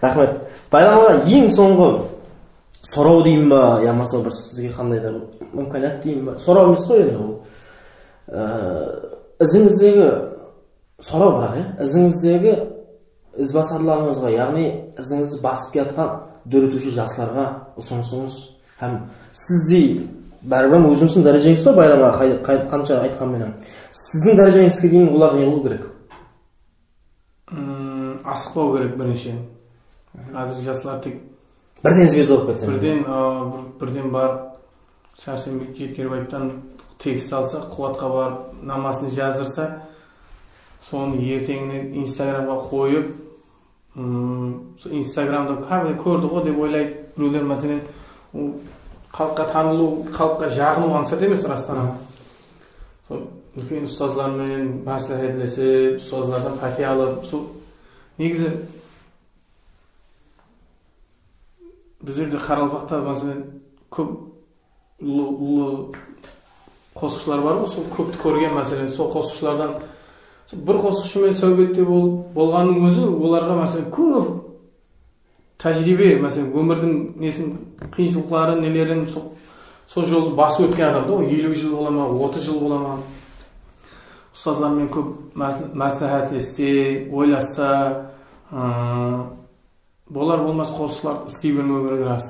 Raxmet. Bayram aǵa, eń sońǵı soraw deyin ba, yamasa bir sizge qanday da bir imkaniyat deyin ba? Soraw emes ǵoy endi ol. Ee, izińizdegi soraw, biraq, ya, izińizdegi izbasarlarıńızǵa, yaǵnıy izińizdi basıp kiyatqan dóretiwshi jaslarǵa usınısıńız hám sizdey, báribir hám ózińizdiń dárejeńiz bar, Bayram aǵa, qay-, qay-, qansha aytqan menen. Siziń dárejeńizge deyin olar ne qılıw kerek? Mm, asıqpaw kerek birinshi. Házirgi jaslar tek birden zvezda bolıp ketsin. Birden, a, bir, birden barıp, Sársenbek Jetkerbaevtan tekst alsa, Quwatqa barıp, namasın jazdırsa, sonı erteńine Instagramǵa qoyıp, mm, sol Instagramda hámme kórdi ǵo dep oylaydı birewler, máselen, ol xalıqqa tanılıw, xalıqqa jaǵınıw ańsat emes, rastan-aq. Sol úlken ustazlar menen másláhátlesip, ustazlardan pátiya alıp, sol negizi bizlerde qaraqalpaqta, máselen, kóp ullı, ullı qosıqshılar bar ǵoy, sol kópti kórgen, máselen, sol qosıqshılardan bir qosıqshı menen sáwbette bol-, bolǵannıń ózi olarǵa, máselen, kóp tájiriybe, máselen, ómirdiń nesin, qıyınshılıqların, nelerin sol, sol joldı basıp ótken adam da, ol eliw jıl bola ma, otız jıl bola ma. Ustazlar menen kóp másl-, másláhátlesse, oylassa, ıı, bolar-bolmas qosıqlardı isley bermew kerek, ras.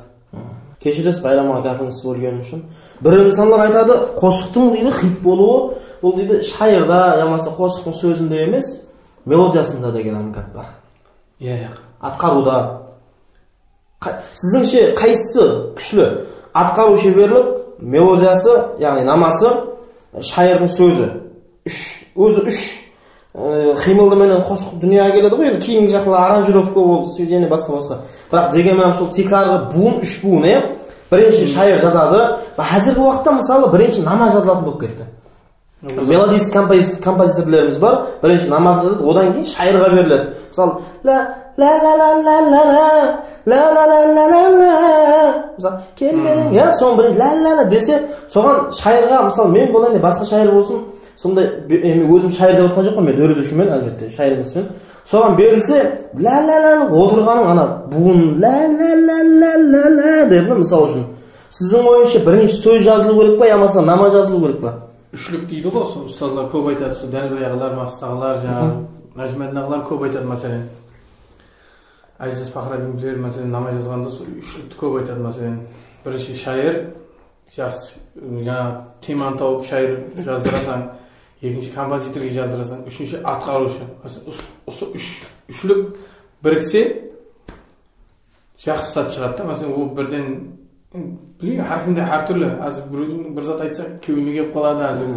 Keshiresiz, Bayram aǵa, gápińizdi bólgenim ushın. Bir insanlar aytadı, qosıqtıń, deydi, xit bolıwı, bul, deydi, shayırda yamasa qosıqtıń sózinde emes, melodiyasında degen hám gáp bar. Iya, iya. Atqarıwda. Qa-, sizińshe qaysısı kúshli? Atqarıw sheberlik, melodiyası, yaǵnıy naması, shayırdıń sózi. Úsh, ózi úsh, e, qıymıldı menen qosıq dúnyaǵa keledi ǵoy, endi keyingi jaqlar aranjirovka boldı, svedenie, basqa-basqa. Biraq, degen menen, sol tiykarǵı buwın, úsh buwın, e? Birinshi shayır jazadı. Házirgi waqıtta, mısalı, birinshi nama jazılatuǵın bolıp ketti. Melodist kompoziz-, kompozitorlarımız bar. Birinshi namazdı jazadı, odan keyin shayırǵa beriledi. Mısalı, la, la, la. Mısalı, kelmediń, ya, soń bir la, la, la dese, soǵan shayırǵa, mısalı, men bolayın, basqa shayır bolsın, sonday be-, e, men ózim shayır dep atqan joqpan, men dóretiwshimen, álbette, shayır emespen. Soǵan berilse, la, la, la, otırǵanıń ana, buwın, la, la, la, la, la, la, dep, mısal ushın. Siziń oyıńızsha birinshi sóz jazılıw kerek pa, yamasa nama jazılıw kerek pa? Úshlik deydi ǵo, sol ustazlar kóp aytadı, sol Dálbay aǵalar, Maqsıt aǵalar, jańaǵı, Nájimatdin aǵalar kóp aytadı, máselen. Áziz Faxraddin biler, máselen, nama jazǵanda sol úshlikti kóp aytadı, máselen, birinshi shayır, jaqsı, jańa temanı tawıp shayır jazdırasań, ekinshi kompozitorge jazdırasań, úshinshi atqarıwshı. Máselen, us-, usı úsh, úshlik birikse, jaqsı zat shıǵadı da. Máselen, ol birden, bilmeymen, hár kimde hár túrli. Házir birewdiń bir zat aytsa, kewline kelip qaladı, házir. Hmm.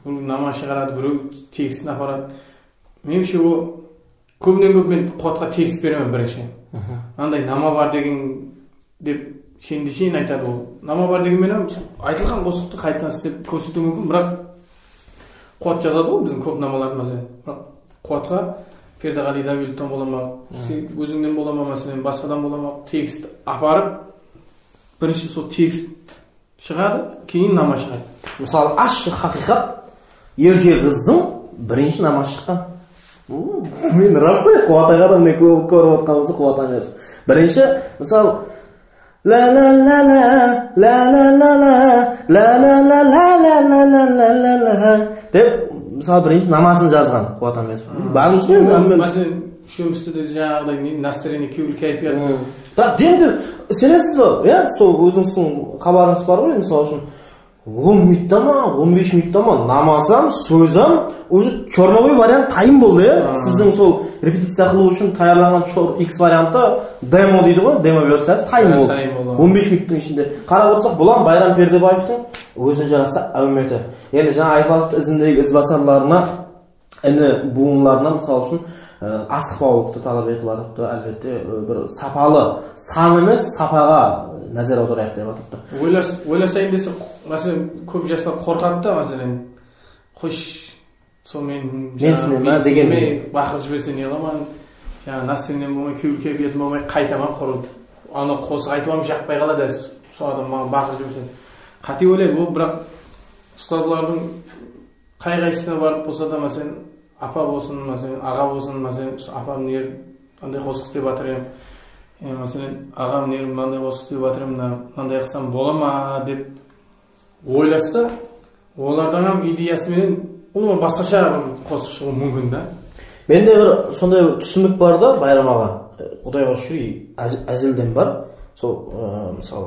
Birew nama shıǵaradı, birew tekstin aparadı. Menińshe, ol kóbinen kóp men Quwatqa tekst beremen birinshi. Aha. Mınanday nama bar degen dep, sheńde sheyin aytadı ol. Nama bar degen menen aytılǵan qosıqtı qaytadan islep kórsetiw múmkin, biraq Quwat jazadı ǵoy biziń kóp namalardı, máselen. Biraq Quwatqa Perdeǵaliy Dáwletovtan bola ma, sen ózińnen bola ma, máselen, basqadan bola ma, tekst aparıp, birinshi sol tekst shıǵadı, keyin nama shıǵadı. Mısalı, ashshı haqıyqat, erkek qızdıń birinshi naması shıqqan. Men ras qo, Quwat aǵadan mine kó-, kórip otqanımızda Quwat aǵa. Birinshi, mısalı, la la la la, la la la la, la la la la, dep, mısalı, birinshi namasın jazǵan Quwat Ámetov. Barmız ǵoy, endi, men, men, máselen, úshewimizdi de jańaǵıday ne, настроение, kewil kaypiyat. Hmm. Biraq demdi isenesiz ba? Ya, sol ózińizdiń xabarıńız bar ǵoy, mısal ushın, on minutta ma, on bes minutta ma, namasam, sózam, уже черновой variant tayın boldı, ya. Ha. Sizdiń sol repeticiya qılıw ushın tayarlanǵan chor-, X variantı, demo deydi ǵoy, demo versiyası tayın boldı. Ha, tayın boldı. On bes minuttıń ishinde. Qarap otırsaq, bulam Bayram Perdebaevtıń ózine jarasa áwmeti. Endi jańa aytıp atıptı, izindegi izbasarlarına, endi buwınlarına, mısal ushın, e, asıqpawlıqtı talap etip atırıptı, álbette, e, bir sapalı, san emes, sapaǵa názer awdarayıq dep atırıptı. Oylas-, oylasayın dese, máselen, kóp jaslar qorqadı da, máselen, xosh, sol men, men jańa, sinema men degen sinema, baqırıp jiberse ne qılaman, jańa, настроением bolmay, kewil keypiyatım bolmay, qaytaman qurı. Anaw qosıq aytıp alıp jaqpay qaladı, sol adam maǵan baqırıp jiberse. Qáte oylaydı, ol, biraq ustazlardıń qay-qaysısına barıp bolsa da, máselen, apa bolsın, máselen, aǵa bolsın, máselen, usı apam ne, mınday qosıq islep atır em, e, máselen, aǵam ne, mınanday qosıq islep atır em, mına, mınanday qılsam bola ma dep oylassa, olardıń hám ideyası menen ulıwma basqasha bir qosıq shıǵıwı múmkin da. Mende bir sonday bir túsinik bar da, Bayram aǵa. Qudayǵa shúkir, áz-, ázelden bar. Sol, ı, mısalı,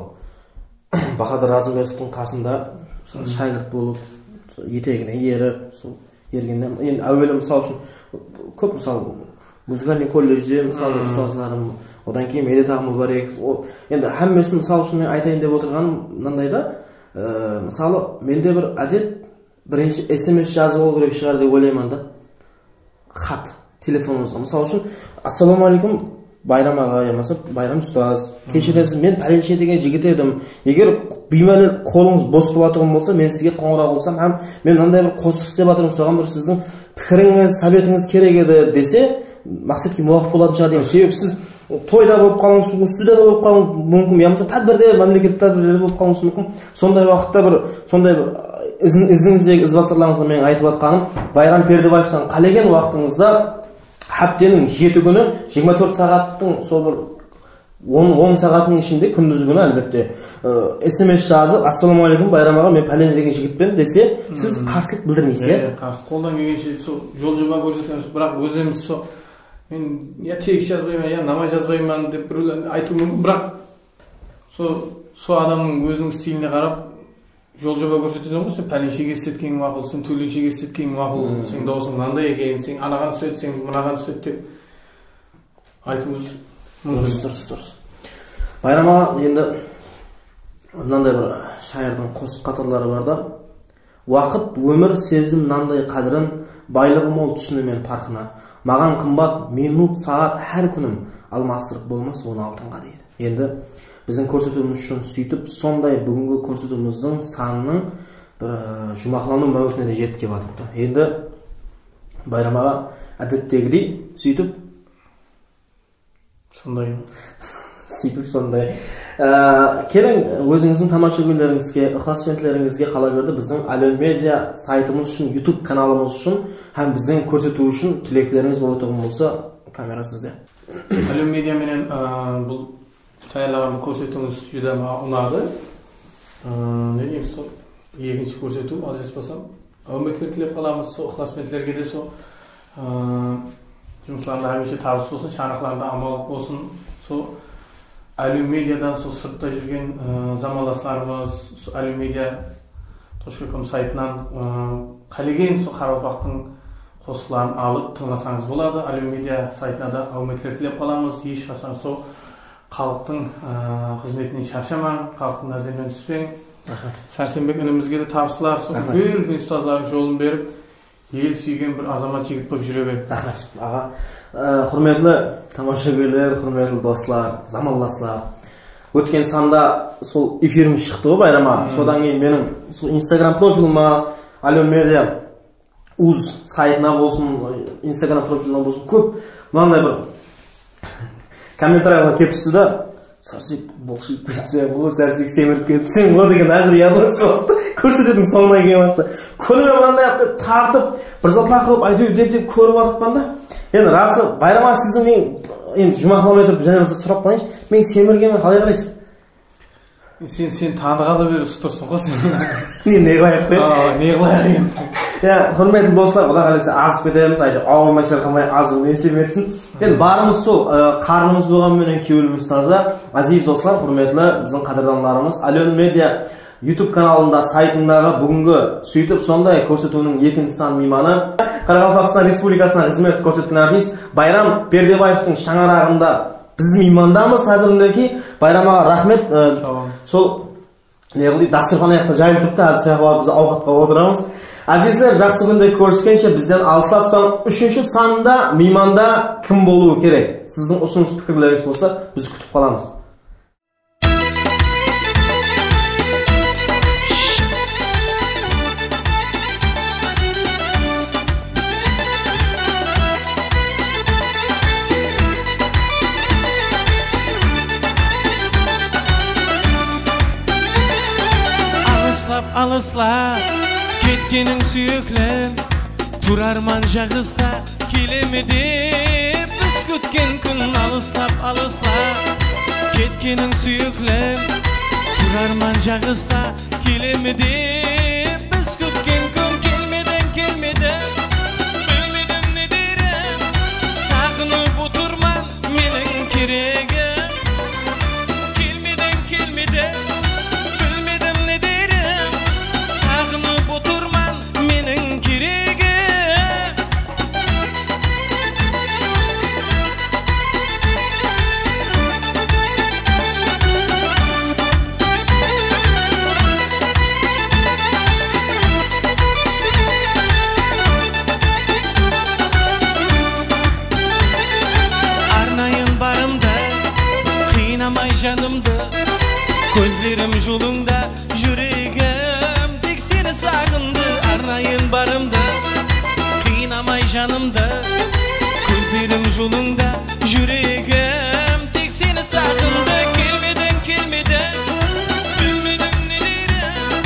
Bahadır Razımbetovtıń qasında, mısalı, hmm, shákirt bolıp, sol etegine erip, sol ergennen, endi áweli, mısal ushın, kóp, mısalı, muzıkalnıy kolledjde, mısalı, hmm, ustazlarım, odan keyin Medet aǵa Mubarekov, o, endi hámmesin, mısal ushın, men aytayın dep otırǵanım mınanday da, ı, mısalı, mende bir ádet, birinshi S M S jazıp alıw kerek shıǵar dep oylayman da. Xat, telefonıńızǵa. Mısal ushın, "Assalamu aleykum, Bayram aǵa, yamasa Bayram ustaz. Keshiresiz, men pálenshe degen jigit edim. Eger biymálel qolıńız bos bolatuǵın bolsa, men sizge qońıraw qılsam hám men mınanday bir qosıq islep atırman, soǵan bir siziń pikirińiz, sovetińiz kerek edi," dese, maqsetke muwapıq bolatın shıǵar deymen. Sebebi siz toyda bolıp qalıwıńız múmkin, studiyada bolıp qalıwıńız múmkin, yamasa tádbirde, mámleketlik tádbirlerde bolıp qalıwıńız múmkin. Sonday waqıtta bir, sonday bir, izin-, izińizdegi izbasarlarıńızǵa meniń aytıp atqanım, Bayram Perdebaevtan qálegen waqtıńızda hápteniń jeti kúni jigirma tórt saattıń sol bir on, on saatınıń ishinde, kúndizgi kúni, álbette, ı, S M S jazıp, "Assalamu aleykum, Bayram aǵa, men pálen degen jigitpen," dese, siz, hmm, qarsılıq bildirmeysiz, ya? Ya, ya, qarsı. Qoldan kelgenshe sol jol joba kórsetemiz, biraq ózlerimiz sol, men ya tekst jazbayman, ya nama jazbayman dep birewler aytıwı múmkin, biraq sol, sol adamnıń óziniń stiline qarap jol joba kórseteseń ǵoy, sen pálenshege isletkeniń maqul, sen túlenshege isletkeniń maqul, hmm, seniń dawısıń mınanday eken, sen anaǵan túsedi, sen mınaǵan túsedi dep aytıwımız múmkin. Durıs, durıs, durıs. Bayram aǵa, endi mınanday bir shayırdıń qosıq qatarları bar da. Waqıt, ómir, sezdim mınanday qádirin, baylıǵı mol, túsinemen parqına. Maǵan qımbat minut, saat, hár kúnim, almastırıp bolmas onı altınǵa, deydi. Endi biziń kórsetiwimiz ushın sóytip, sonday búgingi kórsetiwimizdiń sanınıń bir, ı, juwmaqlanıw máwritine de jetip kep atırıptı. Endi Bayram aǵa, ádettegidey, sóytip, sonday. Sóytip sonday. Á, keliń, ózińizdiń tamashagóylerińizge, ıqlasbentlerińizge qala berdi, biziń Ályum Media saytımız ushın, YouTube kanalımız ushın hám biziń kórsetiw ushın tileklerińiz bolatuǵın bolsa, kamera sizde. Ályum Media menen, á, bul tayarlaǵan bul kórsetiwińiz júdá maǵan unadı. Á, ne deymiz, sol ekinshi kórsetiw, aljaspasam. Áwmetler tilep qalamız, sol ıqlasbentlerge de, sol, ıı, Jumıslarında hámiyshe tabıs bolsın, shańaraqlarında amanlıq bolsın. Sol Áliw Mediadan sol sırtta júrgen, ı, zamanlaslarımız, sol Áliw Media tochka kom saytınan, ı, qálegen sol qaraqalpaqtıń qosıqların alıp tıńlasańız boladı. Áliw Media saytına da áwmetler tilep qalamız. Hesh qashan sol xalıqtıń, ı, xızmetinen sharshamań, xalıqtıń názerinen túspeń. Raxmet. Sársenbek inimizge de tabıslar, sol úlken-úlken ustazlardıń jolın berip, el súygen bir azamat jigit bolıp júre ber. Raxmet, aǵa. Á, húrmetli tamashagóyler, húrmetli doslar, zamanlaslar. Ótken sanda sol efirimiz shıqtı ǵoy, Bayram aǵa. Sodan keyin meniń sol Instagram profilıma, Áliw Media uz saytına bolsın, Instagram profiline bolsın, kóp mınanday bir kommentariyalar kelip tústi da, Sársek bolshı ketipseń ǵo, Sársek semirip ketipseń ǵo degen házir yadırıp soqtı. Kórsetediń sońına kelgen waqıtta. Kúnime mınanday qılıp tartıp, bir zatlar qılıp, áytewir dep, dep kórip atırman da. Endi rası, Bayram aǵa, siziń men, endi juwmaqlamay turıp, jáne bir zat sorap qoyayınshı. Men semirgenmen, qalay qaraysız? Sen, sen tanıǵanı beri usı tursıń ǵo sen. Ne, ne qılayıq ta? Aa, ne qılayıq endi? Ya, húrmetli doslar, Quday qálese azıp ketermiz, áytewir awırmay-sırqamay azıw nesip etsin. Endi barımız sol, ı, qarnımız bolǵan menen kewlimiz taza. Áziz doslar, húrmetli biziń qádirdanlarımız, Áliw Media YouTube kanalında, saytındaǵı búgingi sóytip sonday kórsetiwiniń ekinshi san miymanı, Qaraqalpaqstan Respublikasına xızmet kórsetken artist Bayram Perdebaevtıń shańaraǵında biz miymandamız házir minekey. Bayram aǵa, raxmet. I, sol Ne qılayıq, dasturxan ayaqta jayılıp turıptı, házir soyaqqa barıp biz awqatqa otıramız. Ázizler, jaqsı kúnde kóriskenshe, bizden alıslaspań. Úshinshi sanda miymanda kim bolıwı kerek? Siziń usınıs pikirlerińiz bolsa, biz kútip qalamız. Alıslap, alıslap ketkeniń, súyiklim, turarman jaǵısta, keleme dep biz kútken kún. Alıslap, alıslap ketkeniń, súyiklim, turarman jaǵısta, keleme dep biz kútken kún. Kelmediń, kelmediń, bilmedim ne derim, saǵınıp otırman, meniń keregim. Kelmediń, kelmediń, bilmedim ne derim, saǵınıp otırman, meniń keregim. Arnayın barımdı, qıynamay janımdı, kózlerim joluńda, júregim tek seni saǵındı. Arnayın barımdı, qıynamay janımdı, kózlerim joluńda, júregim tek seni saǵındı. Kelmediń, kelmediń, bilmedim ne derim,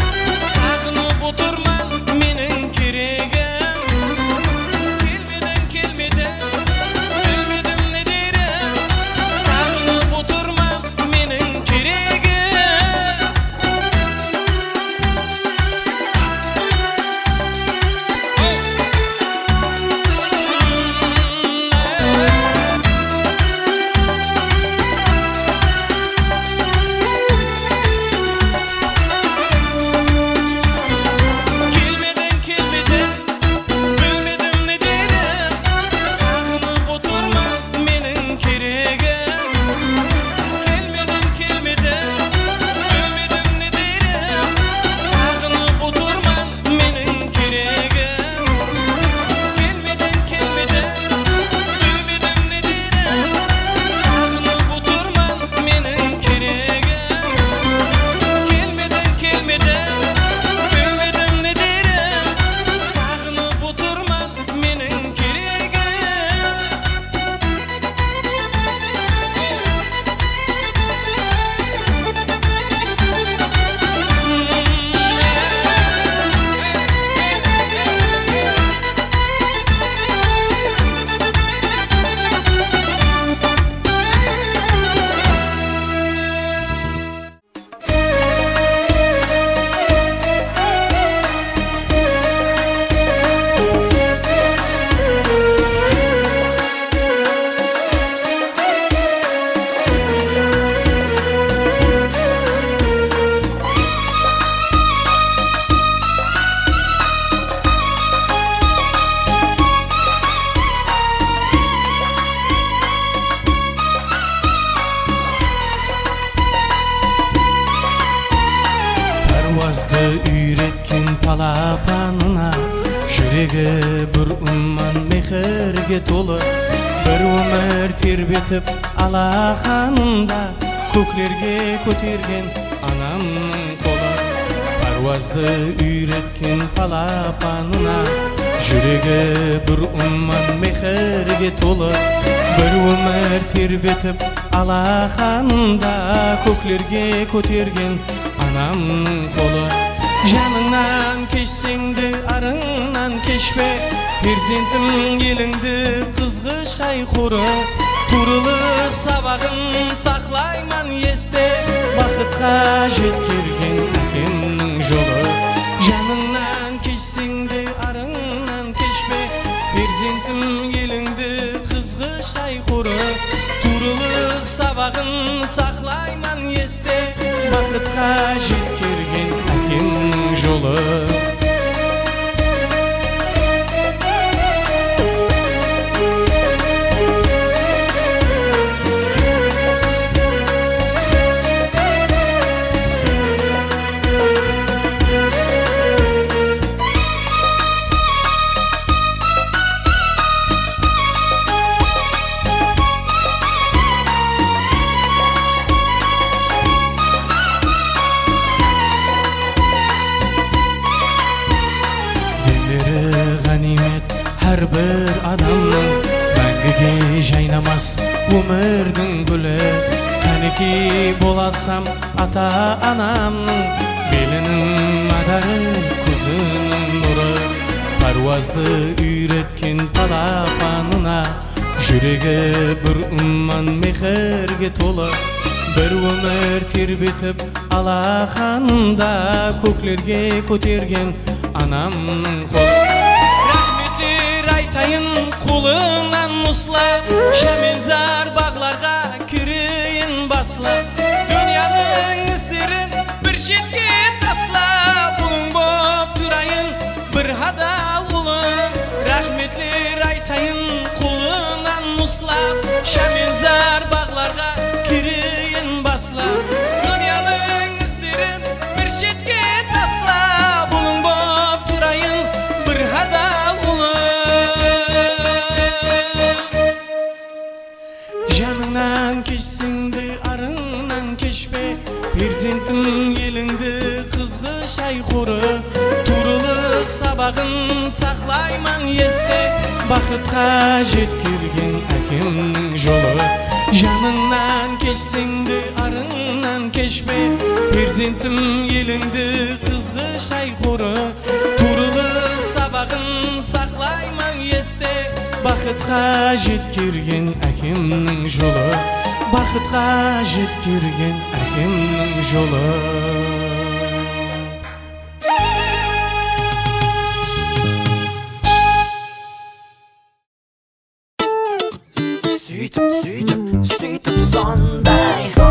saǵınıp otırman, meniń keregim. Kelmediń, kelmediń, bilmedim ne derim, saǵınıp otırman, meniń keregim. Parwazdı úyretken palapanına, júregi bir umman mehirge tolı. Bir ómir terbetip alaxanında, kóklerge kótergen anamnıń qolı. Parwazdı úyretken palapanına, júregi bir umman mehirge tolı. Bir ómir terbetip alaxanında, kóklerge kótergen anamnıń qolı. Janıńnan keshseń de, arıńnan keshpe, perzentim, elińdi qızǵısh ayqurı. Tuwrılıq sabaǵın saqlayman este, baxıtqa jetkergen ákemniń jolı. Janıńnan keshseń de, arıńnan keshpe, perzentim, elińdi qızǵısh ayqurı. Tuwrılıq sabaǵın saqlayman este, baxıtqa jetkergen ákemniń jolı. Demleri ǵániymet hár bir adamnıń, máńgige jaynamas ómirdiń gúli. Qánekey bolasam ata-anamnıń, beliniń madarı, kóziniń nurı. Parwazdı úyretken palapanına, júregi bir umman mehirge tolı. Bir ómir terbetip alaxanında, kóklerge kótergen anamnıń qolı. Raxmetler aytayın, qolınan uslap, Shámenzar baǵlarǵa kireyin baslap. Dúnyanıń islerin bir shetke taslap, ulıń bolıp turayın, bir hadal ulım. Raxmetler aytayın, qolınan uslap, Shámenzar baǵlarǵa kireyin baslap. Dúnyanıń islerin bir shetke taslap, ulıń bolıp turayın, bir hadal ulım. Janıńnan keshseń de, arıńnan keshpe, perzentim, elińdi qızǵısh ayqurı. Tuwrılıq sabaǵın saqlayman este, baxıtqa jetkergen ákemniń jolı. Janıńnan keshseń de, arıńnan keshpe, perzentim, elińdi qızǵısh ayqurı. Tuwrılıq sabaǵın saqlayman este, baxıtqa jetkergen ákemniń jolı, baxıtqa jetkergen ákemniń jolı. Sóytip, sóytip, sóytip sonday.